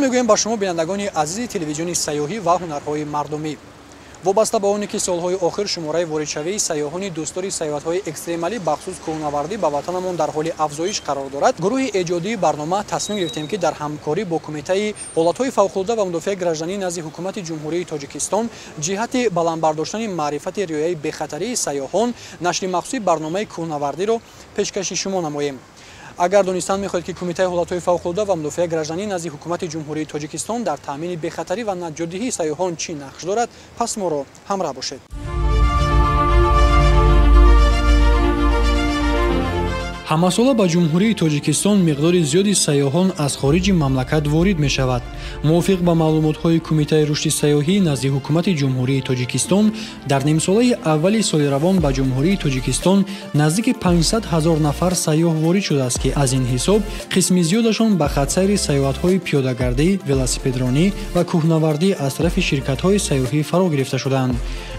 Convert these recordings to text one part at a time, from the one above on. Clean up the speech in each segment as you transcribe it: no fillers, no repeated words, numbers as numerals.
Мегӯем ба шумо бинандагони азизи телевизиони сайёҳӣ ва ҳунарҳои мардумӣ. Вобаста ба оне ки солҳои охир шумораи воридшавии сайёҳони дӯстдори сайёҳатҳои экстремалӣ, бахусус кӯҳнавардӣ, ба ватанамон дар ҳоли афзоиш қарор дорад, гурӯҳи эҷодии барнома тасмим гирифтем, ки дар ҳамкорӣ бо Кумитаи ҳолатҳои фавқулода ва мудофиаи гражданӣ назди Ҳукумати Ҷумҳурии Тоҷикистон ҷиҳати баланд бардоштани маърифати риояи бехатарии сайёҳон нашри махсуси барномаи кӯҳнавардиро пешкаши шумо намоем. Агар донистан мехоҳед, ки Кумитаи ҳолатҳои фавқулода ва мудофиаи гражданӣ назди Ҳукумати Ҷумҳурии Тоҷикистон дар таъмини бехатарӣ ва наҷотдиҳии сайёҳон чӣ нақш дорад, пас моро ҳамроҳ бошед. Ҳамасола ба Ҷумҳурии Тоҷикистон миқдори зиёди сайёҳон аз хориҷи мамлакат ворид мешавад. Мувофиқ ба маълумотҳои Кумитаи рушди сайёҳӣ назди Ҳукумати Ҷумҳурии Тоҷикистон, дар нимсолаи аввали соли равон ба Ҷумҳурии Тоҷикистон наздики 500 ҳазор нафар сайёҳ ворид шудааст, ки аз ин ҳисоб қисми зиёдашон ба хатсайри сайёҳатҳои пиёдагардӣ, велосипедронӣ ва кӯҳнавардӣ аз тарафи ширкатҳои сайёҳӣ фаро гирифта шудаанд.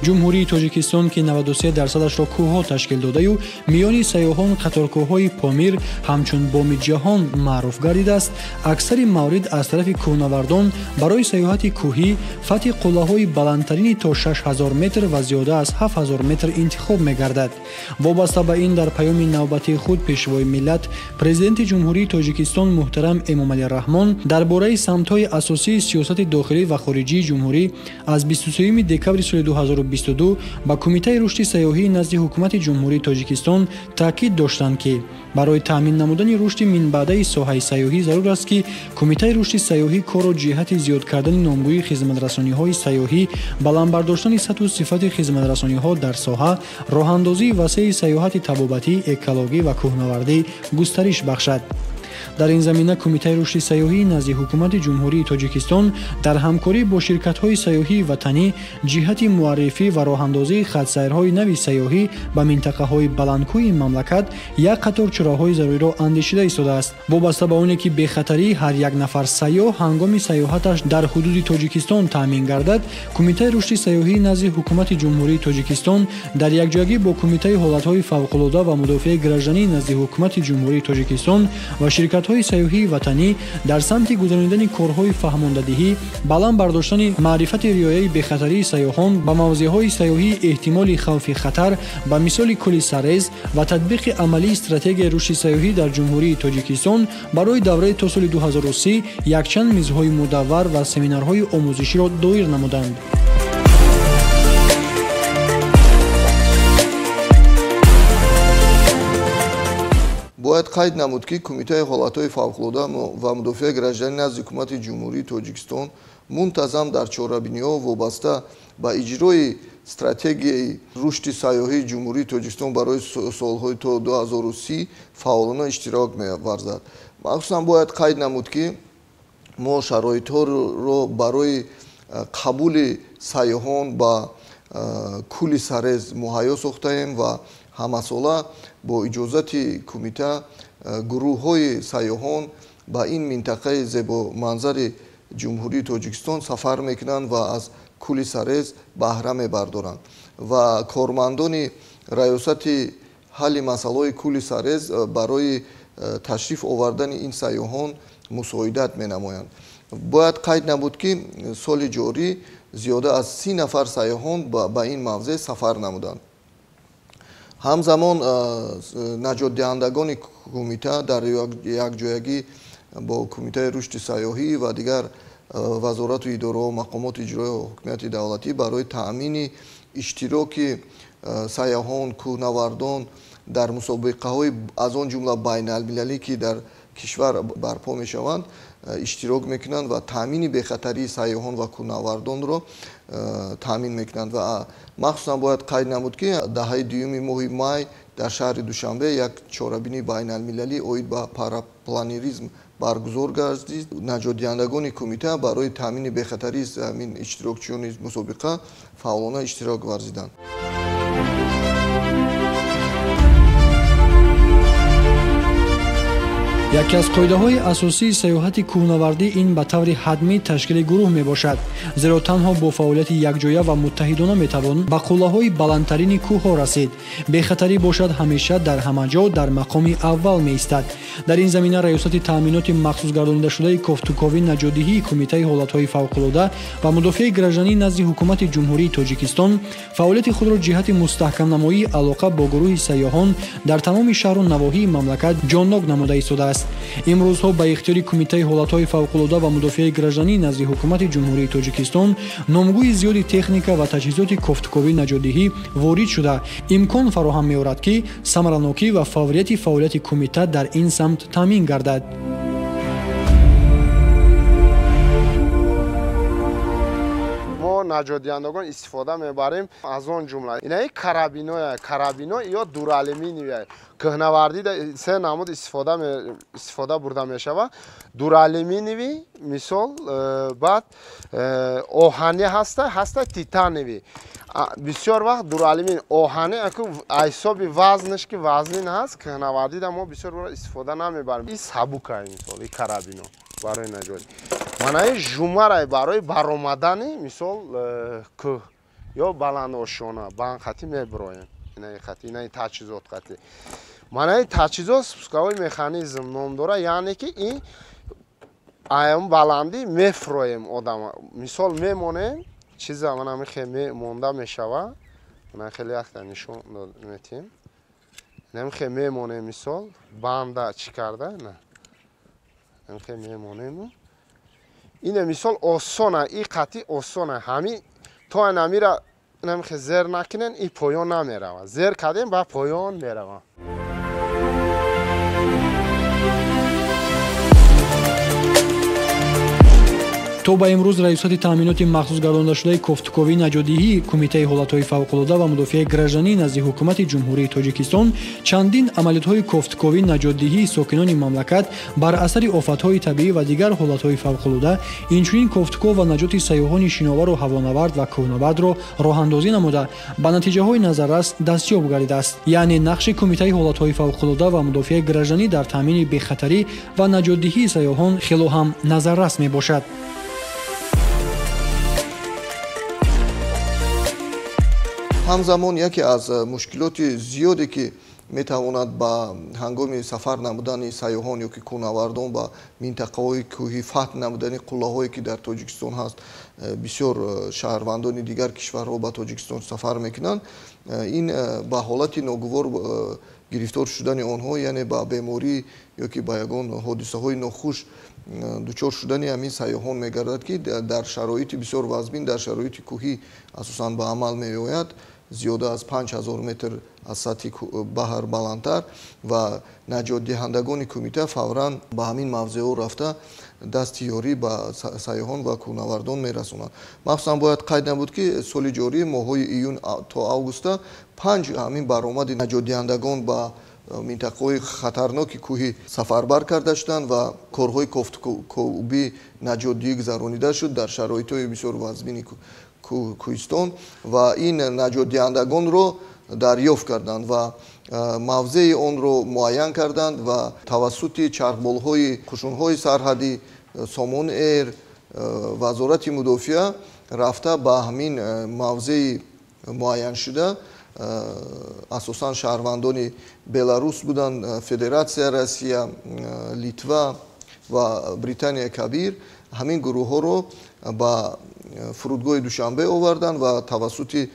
Ҷумҳурии Тоҷикистон, ки 93 дарсадашро кӯҳҳо ташкил додаю миёни сайёҳон қаторкӯҳҳои Помир ҳамчун боми ҷаҳон маъруф гардидааст, аксари маврид аз тарафи кӯҳнавардон барои сайёҳати кӯҳӣ фатҳи қуллаҳои баландтарини то 6000 метр ва зиёда аз 7000 метр интихоб мегардад. Вобаста ба ин, дар паёми навбатии худ Пешвои миллат, Президенти Ҷумҳурии Тоҷикистон муҳтарам Эмомалӣ Раҳмон дар бораи самтҳои асосии сиёсати дохилӣ ва хориҷии ҷумҳурӣ аз 23 декабри соли 2022 ба Кумитаи рушди сайёҳӣ назди Ҳукумати Ҷумҳурии Тоҷикистон таъкид доштанд, ки барои таъмин намудани рушди минбаъдаи соҳаи сайёҳӣ зарур аст, ки Кумитаи рушди сайёҳӣ корро ҷиҳати зиёд кардани номгӯи хизматрасониҳои сайёҳӣ, баланд бардоштани сатҳу сифати хизматрасониҳо дар соҳа, роҳандозии васеи сайёҳати табобатӣ, экологӣ ва кӯҳнавардӣ густариш бахшад. Дар ин замина Кумитаи рушди сайёҳӣ назди Ҳукумати Ҷумҳурии Тоҷикистон дар ҳамкорӣ бо ширкатҳои сайёҳии ватанӣ ҷиҳати муаррифӣ ва роҳандозии хатсайрҳои нави сайёҳӣ ба минтақаҳои баландкӯҳи мамлакат як қатор чораҳои заруриро андешида истодааст. Вобаста ба оне ки бехатарии ҳар як нафар сайёҳ ҳангоми сайёҳаташ дар ҳудуди Тоҷикистон таъмин гардад, Кумитаи рушди сайёҳӣ назди Ҳукумати Ҷумҳурии Тоҷикистон дар якҷоягӣ бо Кумитаи ҳолатҳои фавқулода ва мудофиаи гражданӣ назди Ҳукумати Ҷумҳурии Тоҷикистон ва ширкатҳои сайёҳии ватанӣ дар самти гузаронидани корҳои фаҳмондадиҳӣ, баланд бардоштани маърифати риояи бехатарии сайёҳон ба мавзеъҳои сайёҳии эҳтимоли хавфи хатар ба мисоли кӯли Сарез ва татбиқи амалии стратегияи рушди сайёҳӣ дар Ҷумҳурии Тоҷикистон барои давраи то соли 2030 якчанд мизҳои мудаввар ва семинарҳои омӯзиширо доир намуданд. Бояд қайд намуд, ки Кумитаи ҳолатҳои фавқулода ва мудофиаи гражданӣ назди Ҳукумати Ҷумҳурии Тоҷикистон мунтазам дар чорабиниҳо вобаста ба иҷрои стратегияи рушди сайёҳии Ҷумҳурии Тоҷикистон барои солҳои то 2030 фаъолона иштирок меварзад. Махсусан бояд қайд намуд, ки мо шароитҳоро барои қабули сайёҳон ба кӯли Сарез муҳайё сохтаем ва ҳамасола бо иҷозати кумита гурӯҳҳои сайёҳон ба ин минтақаи зебоманзари Ҷумҳурии Тоҷикистон сафар мекунанд ва аз кӯли Сарез баҳра мебардоранд. Ва кормандони раёсати ҳалли масъалаҳои кӯли Сарез барои ташриф овардани ин сайёҳон мусоидат менамоянд. Бояд қайд намуд, ки соли ҷорӣ зиёда аз 30 нафар сайёҳон ба ин мавзеъ сафар намуданд. Ҳамзамон наҷотдиҳандагони кумита дар якҷоягӣ бо Кумитаи рушди сайёҳӣ ва дигар вазорату идораҳо, мақомоти иҷроии ҳукумати давлатӣ барои таъмини иштироки сайёҳон, кӯҳнавардон дар мусобиқаҳои аз он ҷумла байналмилалӣ, ки дар кишвар барпо мешаванд, иштирок мекунанд ва таъмини бехатарии сайёҳон ва кӯҳнавардонро таъмин мекунанд. Ва махсусан бояд қайд намуд, ки даҳаи дуюми моҳи май дар шаҳри Душанбе як чорабинии байналмилалӣ оид ба парапланеризм баргузор гардид. Наҷотдиҳандагони кумита барои таъмини бехатарии ҳамин иштирокчиёни мусобиқа фаъолона иштирок варзиданд. Яке аз қоидаҳои асосии сайёҳати кӯҳнавардӣ ин ба таври ҳатмӣ ташкили гурӯҳ мебошад, зеро танҳо бо фаъолияти якҷоя ва муттаҳидона метавон ба қуллаҳои баландтарини кӯҳҳо расид. Бехатарӣ бошад ҳамеша дар ҳама ҷо дар мақоми аввал меистад. Дар ин замина раёсати таъминоти махсусгардонидашудаи кофтукови наҷотдиҳии Кумитаи ҳолатҳои фавқулода ва мудофиаи гражданӣ назди Ҳукумати Ҷумҳурии Тоҷикистон фаъолияти худро ҷиҳати мустаҳкамнамоии алоқа бо гурӯҳи сайёҳон дар тамоми шаҳру навоҳии мамлакат ҷоннок намуда истодааст. Имрӯзҳо ба ихтиёри Кумитаи ҳолатҳои фавқулода ва мудофиаи гражданӣ назди Ҳукумати Ҷумҳурии Тоҷикистон номгӯи зиёди техника ва таҷҳизоти кофтукови наҷотдиҳӣ ворид шуда, имкон фароҳам меорад, ки самаранокӣ ва фаврияти фаъолияти кумита дар ин самт таъмин гардад. Наҷотдиҳандагон истифода мебарем аз он ҷумла инаи карабиноя, карабино ё дуралюминия. Кӯҳнавардӣ се намуд истифода бурда мешавад. Дуралюминиеви мисол, баъд оҳанӣ ҳаста титаневӣ. Бисёр вақт дуралюмин оҳанӣ ҳисоби вазнаш ки вазнин ҳаст, кӯҳнавардида мо бисёр истифода намебарем. И сабука мисол, и карабино барои наҷот. Манаи жумарай барои баромадани мисол кӯҳ ё баландошёна банхатӣ мебироем. Инаи хати, инаи таҷҳизот хати. Манаи таҷҳизот спусковой механизм ном дора, яъне ки ин аям баландӣ мефроем одама. Мисол мемонем, чиза мана михе монда мешава. Мана хеле якта нишон метим. Намихе мемонем мисол, банда чӣ карда? На. Намихе мемонем. Ине мисол осона, и қатъи осона. Ҳами то анамира намихе зер накунен, и поён намерава. Зер кардем, ба поён мерава. То ба имрӯз раёсати таъминоти махсусгардондашудаи кофтукови наҷотдиҳии Кумитаи ҳолатҳои фавқулода ва мудофиаи гражданӣ назди Ҳукумати Ҷумҳурии Тоҷикистон чандин амалиётҳои кофтукови наҷотдиҳии сокинони мамлакат бар асари офатҳои табиӣ ва дигар ҳолатҳои фавқулода, инчунин кофтуков ва наҷоти сайёҳони шиновару ҳавонавард ва кӯҳнавардро роҳандозӣ намуда, ба натиҷаҳои назаррас дастёб гардидааст. Яъне нақши Кумитаи ҳолатҳои фавқулода ва мудофиаи гражданӣ дар таъмини бехатарӣ ва наҷотдиҳии сайёҳон хело ҳам назаррас мебошад. Ҳамзамон яке аз мушкилоти зиёде ки метавонад ба ҳангоми сафар намудани сайёҳон ё ки кӯҳнавардон ба минтақаҳои кӯҳӣ, фатҳ намудани қуллаҳое ки дар Тоҷикистон ҳаст, бисёр шаҳрвандони дигар кишварҳо ба Тоҷикистон сафар мекунанд, ин ба ҳолати ногувор гирифтор шудани онҳо, яъне ба беморӣ ё ки ба ягон ҳодисаҳои нохуш дучор шудани ҳамин сайёҳон мегардад, ки дар шароити бисёр вазмин, дар шароити кӯҳӣ асосан ба амал меояд, зиёда аз 5000 метр аз сатҳи баҳр баландтар, ва наҷотдиҳандагони кумита фавран ба ҳамин мавзеъҳо рафта дасти ёрӣ ба сайёҳон ва кӯҳнавардон мерасонанд. Махсусан бояд қайд намуд, ки соли ҷорӣ моҳҳои июн то августа 5 ҳамин баромади наҷотдиҳандагон ба минтақаҳои хатарноки кӯҳӣ сафарбар карда шуданд ва корҳои кофтукобӣ наҷотдиҳӣ гузаронида шуд дар шароитҳои бисёр вазмини кӯҳистон ва ин наҷотдиҳандагонро дарёфт карданд ва мавзеи онро муайян карданд ва тавассути чархболҳои қушунҳои сарҳадӣ, Сомон Эйр, Вазорати мудофиа рафта ба ҳамин мавзеи муайяншуда асосан шаҳрвандони Беларус буданд, Федератсия Россия, Литва ва Британияи Кабир, ҳамин гурӯҳҳоро ба фурудгоҳи Душанбе оварданд ва тавассути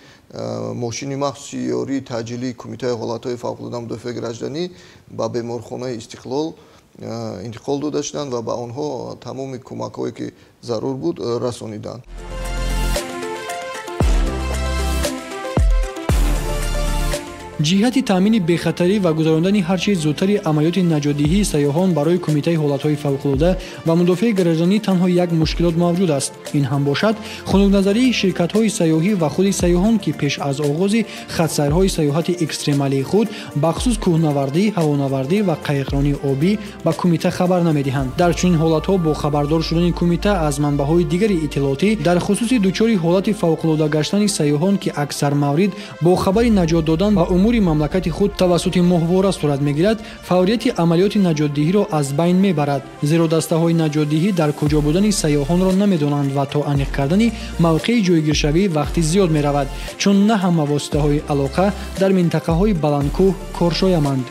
мошини махсуси ёрии таъҷилии Кумитаи ҳолатҳои фавқулода мудофиаи гражданӣ ба беморхонаи Истиқлол интиқол дода шуданд ва ба онҳо тамоми кӯмакҳое ки зарур буд расониданд. Ҷиҳати таъмини бехатарӣ ва гузарондани ҳарчи зудтари амалиёти наҷотдиҳии сайёҳон барои Кумитаи ҳолатҳои фавқулода ва мудофиаи гражданӣ танҳо як мушкилот мавҷуд аст. Ин ҳам бошад хунукназарии ширкатҳои сайёҳӣ ва худи сайёҳон, ки пеш аз оғози хатсайрҳои сайёҳати экстремалии худ, бахусус кӯҳнавардӣ, ҳавонавардӣ ва қайиқронии обӣ ба кумита хабар намедиҳанд. Дар чунин ҳолатҳо бо хабардор шудани кумита аз манбаъҳои дигари иттилоотӣ дар хусуси дучори ҳолати фавқулода гаштани сайёҳон, ки аксар маврид бо хабари наҷот додан ба умури раисҷумҳури мамлакати худ тавассути моҳвора сурат мегирад, фаврияти амалиёти наҷотдиҳиро аз байн мебарад, зеро дастаҳои наҷотдиҳӣ дар куҷо будани сайёҳонро намедонанд ва то аниқ кардани мавқеи ҷойгиршавӣ вақти зиёд меравад, чун на ҳама воситаҳои алоқа дар минтақаҳои баландкӯҳ коршояманд.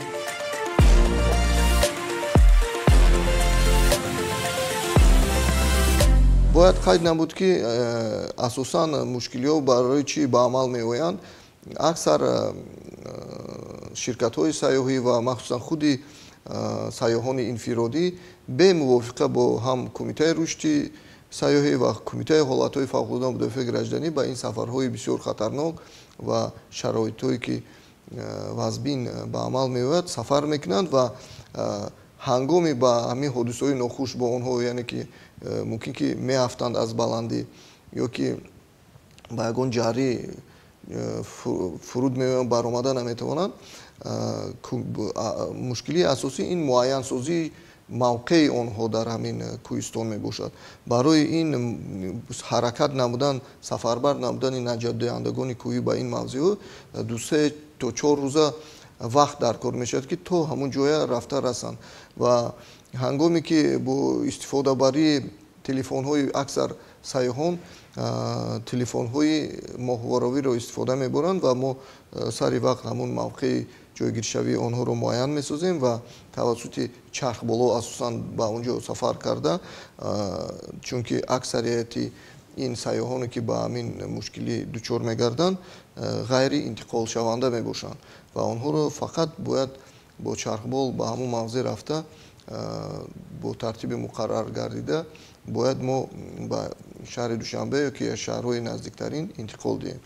Бояд қайд намуд, ки асосан мушкилиҳо барои чӣ ба амал меоянд. Аксар ширкатҳои сайёҳӣ ва махсусан худи сайёҳони инфиродӣ бемувофиқа бо ҳам Кумитаи рушди сайёҳӣ ва Кумитаи ҳолатҳои фавқулода мудофиаи гражданӣ ба ин сафарҳои бисёр хатарнок ва шароитҳое ки вазбин ба амал меояд сафар мекунанд ва ҳангоми ба ҳамин ҳодисаҳои нохуш бо онҳо, яъне ки мумкин ки меафтанд аз баландӣ ё ки ба ягон ҷарӣ фуруд меоянд, баромада наметавонанд. Мушкилии асосӣ ин муайянсозии мавқеи онҳо дар ҳамин кӯҳистон мебошад. Барои ин ҳаракат намудан, сафарбар намудани наҷотдиҳандагони кӯҳӣ ба ин мавзеъ 2-3 то 4 рӯза вақт дар кор мешавад, ки то ҳамон ҷоя рафта расанд. Ва ҳангоме ки бо истифодабарии телефонҳои аксар сайёҳон телефонҳои моҳворавиро истифода мебаранд ва мо сари вақт ҳамон мавқеи ҷойгиршавии онҳоро муайян месозем ва тавассути чархболо асосан ба он ҷо сафар карда, чунки аксарияти ин сайёҳоне ки ба ҳамин мушкилӣ дучор мегарданд ғайриинтиқолшаванда мебошанд ва онҳоро фақат бояд бо чархбол ба ҳамон мавзеъ рафта бо тартиби муқаррар гардида бояд мо ба шаҳри Душанбе ё ки шаҳрҳои наздиктарин интиқол диҳем.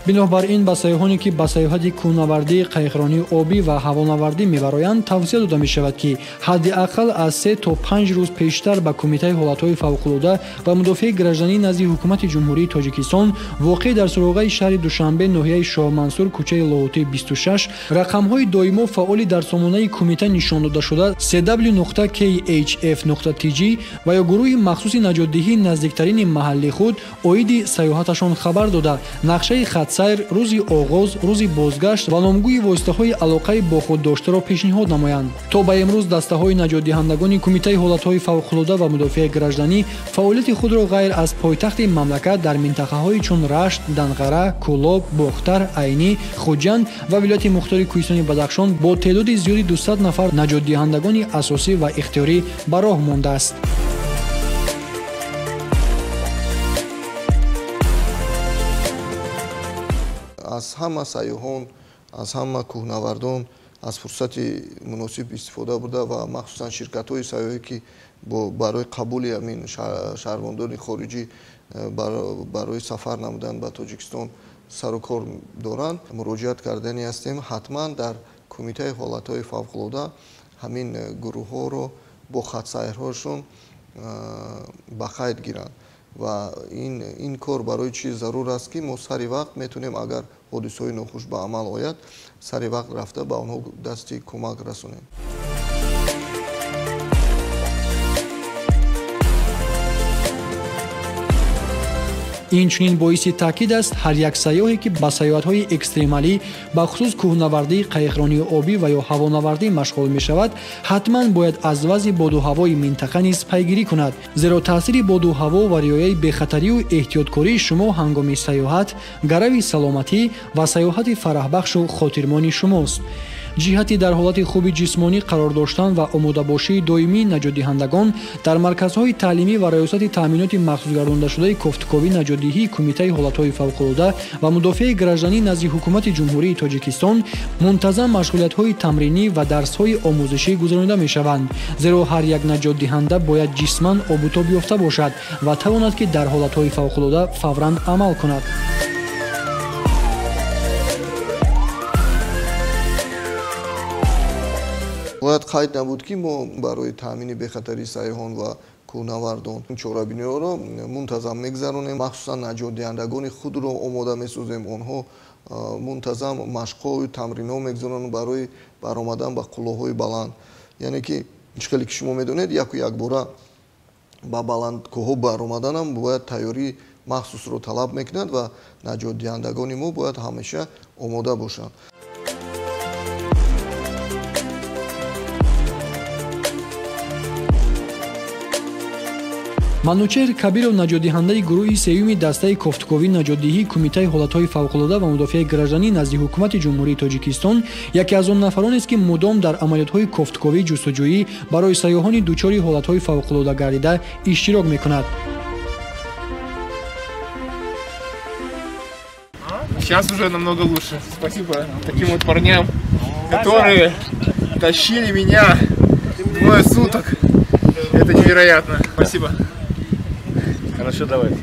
Бинобар ин ба сайёҳоне ки ба сайёҳати кӯҳнавардӣ, қайиқронии обӣ ва ҳавонавардӣ мебароянд, тавсия дода мешавад, ки ҳадди ақал аз 3 то 5 рӯз пештар ба Кумитаи ҳолатҳои фавқулода ва мудофиаи гражданӣ назди Ҳукумати Ҷумҳурии Тоҷикистон воқеъ дар суроғаи шаҳри Душанбе, ноҳияи Шоҳмансур, кӯчаи Лоҳутӣ 26, рақамҳои доимо фаъоли дар сомонаи кумита нишон додашуда cw.khf.tj ва ё гурӯҳи махсуси наҷотдиҳии наздиктарини маҳалли худ оиди сайёҳаташон хабар дода, нақшаи хатсайр, рӯзи оғоз, рӯзи бозгашт ва номгӯи воситаҳои алоқаи бо худ доштаро пешниҳод намоянд. То ба имрӯз дастаҳои наҷотдиҳандагони Кумитаи ҳолатҳои фавқулода ва мудофиаи гражданӣ фаъолияти худро ғайр аз пойтахти мамлакат дар минтақаҳои чун Рашт, Данғара, Кӯлоб, Бохтар, Айнӣ, Хуҷанд ва вилояти мухтори кӯҳистони Бадахшон бо теъдоди зиёди 200 нафар наҷотдиҳандагони асосӣ ва ихтиёрӣ ба роҳ мондааст. Аз ҳама сайёҳон, аз ҳама кӯҳнавардон аз фурсати муносиб истифода бурда ва махсусан ширкатҳои сайёҳӣ, ки барои қабули ҳамин шаҳрвандони хориҷӣ барои сафар намудан ба Тоҷикистон сару кор доранд, муроҷиат кардани ҳастем. Ҳатман дар Кумитаи ҳолатҳои фавқулода ҳамин гурӯҳҳоро бо хатсайрҳошон ба қайд гиранд. Ва ин кор барои чӣ зарур аст, ки мо сари вақт метавонем, агар ҳодисаҳои нохуш ба амал ояд, сари вақт рафта ба онҳо дасти кӯмак расонем. Инчунин боиси таъкид аст, ҳар як сайёҳе ки ба сайёҳатҳои экстремалӣ, бахусус кӯҳнавардӣ, қайиқронии обӣ ва ё ҳавонавардӣ машғул мешавад, ҳатман бояд аз вазъи боду ҳавои минтақа низ пайгирӣ кунад, зеро таъсири боду ҳаво ва риояи бехатарию эҳтиёткории шумо ҳангоми сайёҳат гарави саломатӣ ва сайёҳати фараҳбахшу хотирмони шумост. Ҷиҳати дар ҳолати хуби ҷисмонӣ қарор доштан ва омодабошии доимии наҷотдиҳандагон дар марказҳои таълимӣ ва раёсати таъминоти махсусгардондашудаи кофтукови наҷотдиҳии Кумитаи ҳолатҳои фавқулода ва мудофиаи гражданӣ назди Ҳукумати Ҷумҳурии Тоҷикистон мунтазам машғулиятҳои тамринӣ ва дарсҳои омӯзишӣ гузаронида мешаванд, зеро ҳар як наҷотдиҳанда бояд ҷисман обутоб ёфта бошад ва тавонад, ки дар ҳолатҳои фавқулода фавран амал кунад. Бояд қайд набуд, ки мо барои таъмини бехатарии сайёҳон ва кӯҳнавардон чорабиниҳоро мунтазам мегузаронем. Махсусан наҷотдиҳандагони худро омода месозем. Онҳо мунтазам машқҳою тамринҳо мегузаронанд барои баромадан ба қуллаҳои баланд. Яъне ки чӣ хеле ки шумо медонед, яку якбора Ба баландкӯҳҳо баромадан ҳам бояд тайёрии махсусро талаб мекунад ва наҷотдиҳандагони мо бояд ҳамеша омода бошанд. Манучеҳр Кабиров, наҷотдиҳандаи гурӯҳи сеюми дастаи кофтуковӣ наҷотдиҳии Кумитаи ҳолатҳои фавқулода ва мудофиаи гражданӣ назди ҳукумати Ҷумҳурии Тоҷикистон, яке аз он нафаронест, ки мудом дар амалиётҳои кофтуковӣ ҷустуҷӯӣ барои сайёҳони дучори ҳолатҳои фавқулода гардида иштирок мекунад. Сейчас уже намного лучше. Спасибо таким вот парням, которые тащили меня двое суток. Это невероятно. Спасибо. Хорошо, давайте.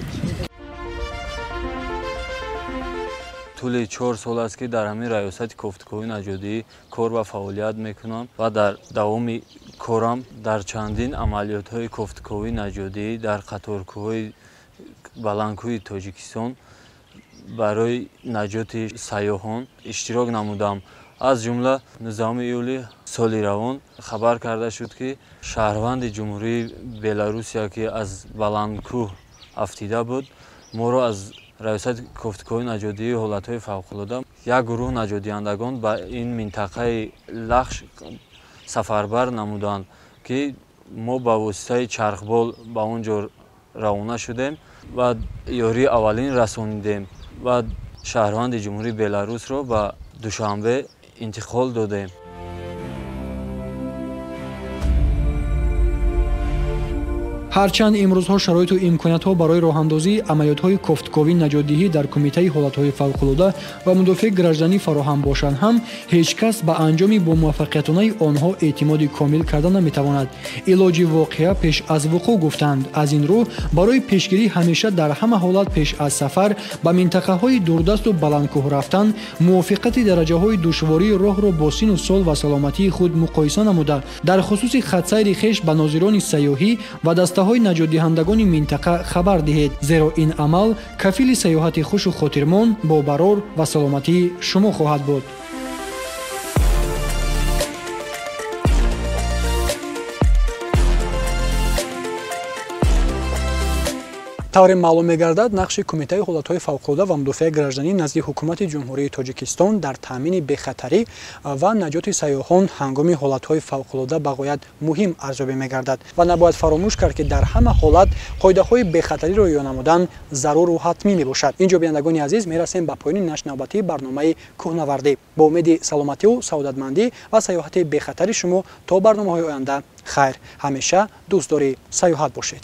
Тӯли 4 сол аст, ки дар ҳамин раёсати кофтуковӣ наҷотдиҳӣ кор ва фаъолият мекунам ва дар давоми корам дар чандин амалиётҳои кофтуковӣ наҷотдиҳӣ дар қаторкӯҳҳои баландкӯҳи Тоҷикистон барои наҷоти сайёҳон иштирок намудам. Аз ҷумла 19 июли соли равон хабар карда шуд, ки шаҳрванди Ҷумҳурии Беларусия, ки аз баландкӯҳ афтида буд, моро аз раёсати кофтуковӣ наҷотдиҳии ҳолатҳои фавқулода як гурӯҳ наҷотдиҳандагон ба ин минтақаи Лахш сафарбар намуданд, ки мо ба воситаи чархбол ба он ҷо равона шудем ва ёрии аввалин расонидем ва шаҳрванди Ҷумҳурии Беларусро ба Душанбе интиқол додем. Ҳарчанд имрӯзҳо шароиту имкониятҳо барои роҳандозии амалиётҳои кофтуковӣ наҷотдиҳӣ дар Кумитаи ҳолатҳои фавқулода ва мудофиаи гражданӣ фароҳам бошанд ҳам, ҳеҷ кас ба анҷоми бомуваффақиятонаи онҳо эътимоди комил карда наметавонад. Илоҷи воқеа пеш аз вуқӯъ гуфтанд. Аз ин рӯ барои пешгирӣ ҳамеша дар ҳама ҳолат пеш аз сафар ба минтақаҳои дурдасту баландкӯҳ рафтан, мувофиқати дараҷаҳои душвории роҳро бо сину сол ва саломатии худ муқоиса намуда, дар хусуси хатсайри хеш ба нозирони сайёҳӣ ва дастаҳои наҷотдиҳандагони минтақа хабар диҳед, зеро ин амал кафили сайёҳати хушу хотирмон бо барор ва саломатии шумо хоҳад буд. Тавре маълум мегардад, нақши Кумитаи ҳолатҳои фавқулода ва мудофиаи гражданӣ назди ҳукумати Ҷумҳурии Тоҷикистон дар таъмини бехатарӣ ва наҷоти сайёҳон ҳангоми ҳолатҳои фавқулода ба ғоят муҳим арзёбӣ мегардад ва набояд фаромӯш кард, ки дар ҳама ҳолат қоидаҳои бехатариро риоя намудан заруру ҳатмӣ мебошад. Инҷо, бинандагони азиз, мерасем ба поёни нашри навбатии барномаи кӯҳнавардӣ. Бо умеди саломативу саодатмандӣ ва сайёҳати бехатари шумо то барномаҳои оянда хайр. Ҳамеша дӯстдори сайёҳат бошед.